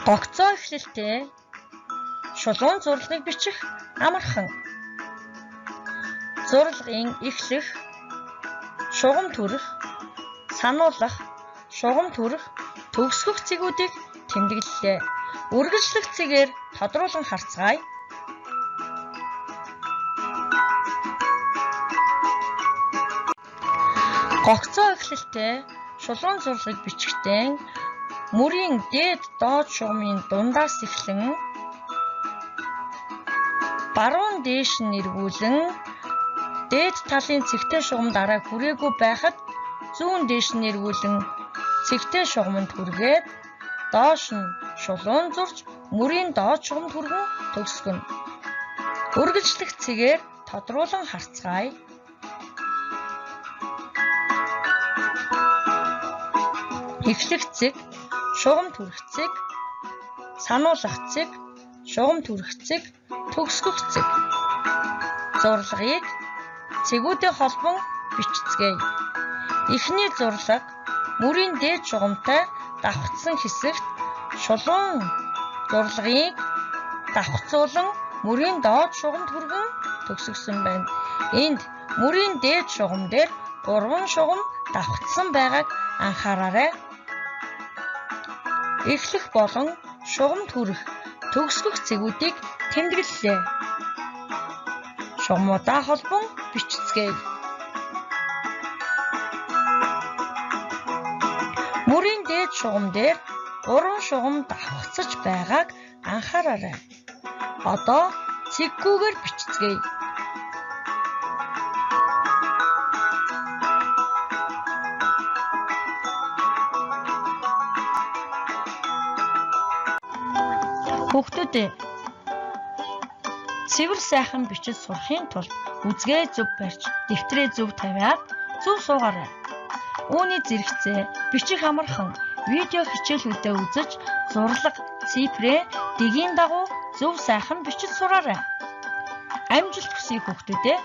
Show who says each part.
Speaker 1: Гогцоо эхлэлтэй шулуун зурлагыг бичих амархан. Зурлагын эхлэх, шугам төрөх, сануулах, шугам төрөх, төгсгөх цэгүүдийг тэмдэглэлээ. Үргэлжлэх цэгээр тодруулан харцгаая. Гогцоо эхлэлтэй шулуун зурлагыг бичихдээ мөрийн дээд доод шугамын дундаас эхлэн баруун дээш нь эргүүлэн дээд талын цэгтэй шугам дараа хүрээгүй байхад зүүн дээш нь эргүүлэн цэгтэй шугамд хүргээд доош нь шулуун зурж мөрийн доод шугамд хүргэн төгсгөнө. Үргэлжлэх цэгээр тодруулан харцгаая. Эхлэх цэг, шугам төрөх цэг, сануулах цэг, шугам төрөх цэг, төгсгөх цэг. Зурлагыг цэгүүдээ холбон бичцгээе. Эхний зурлага мөрийн дээд шугамтай давхцсан хэсэгт шулуун зурлагыг давхцуулан мөрийн доод шугамд хүргэн төгсгөсөн байна. Энд мөрийн дээд шугам дээр 3 шугам давхцсан байгааг анхаараарай. Эхлэх болон шугам төрөх, төгсгөх цэгүүдийг тэмдэглэлээ. Шугамудаа холбон бичцгээе. Мөрийн дээд шугам дээр 3 шугам давхцаж байгааг анхаараарай. Одоо цэггүйгээр бичцгээе. Хүүхдүүд ээ, цэвэр сайхан бичиж сурахын тулд үзгээ зөв барьж, дэвтрээ зөв тавиад зөв суугаарай. Үүний зэрэгцээ бичих амархан видео хичээлүүдээ үзэж зурлага, цифрээ дэгийн дагуу зөв сайхан бичиж сураарай. Амжилт хүсье хүүхдүүд ээ.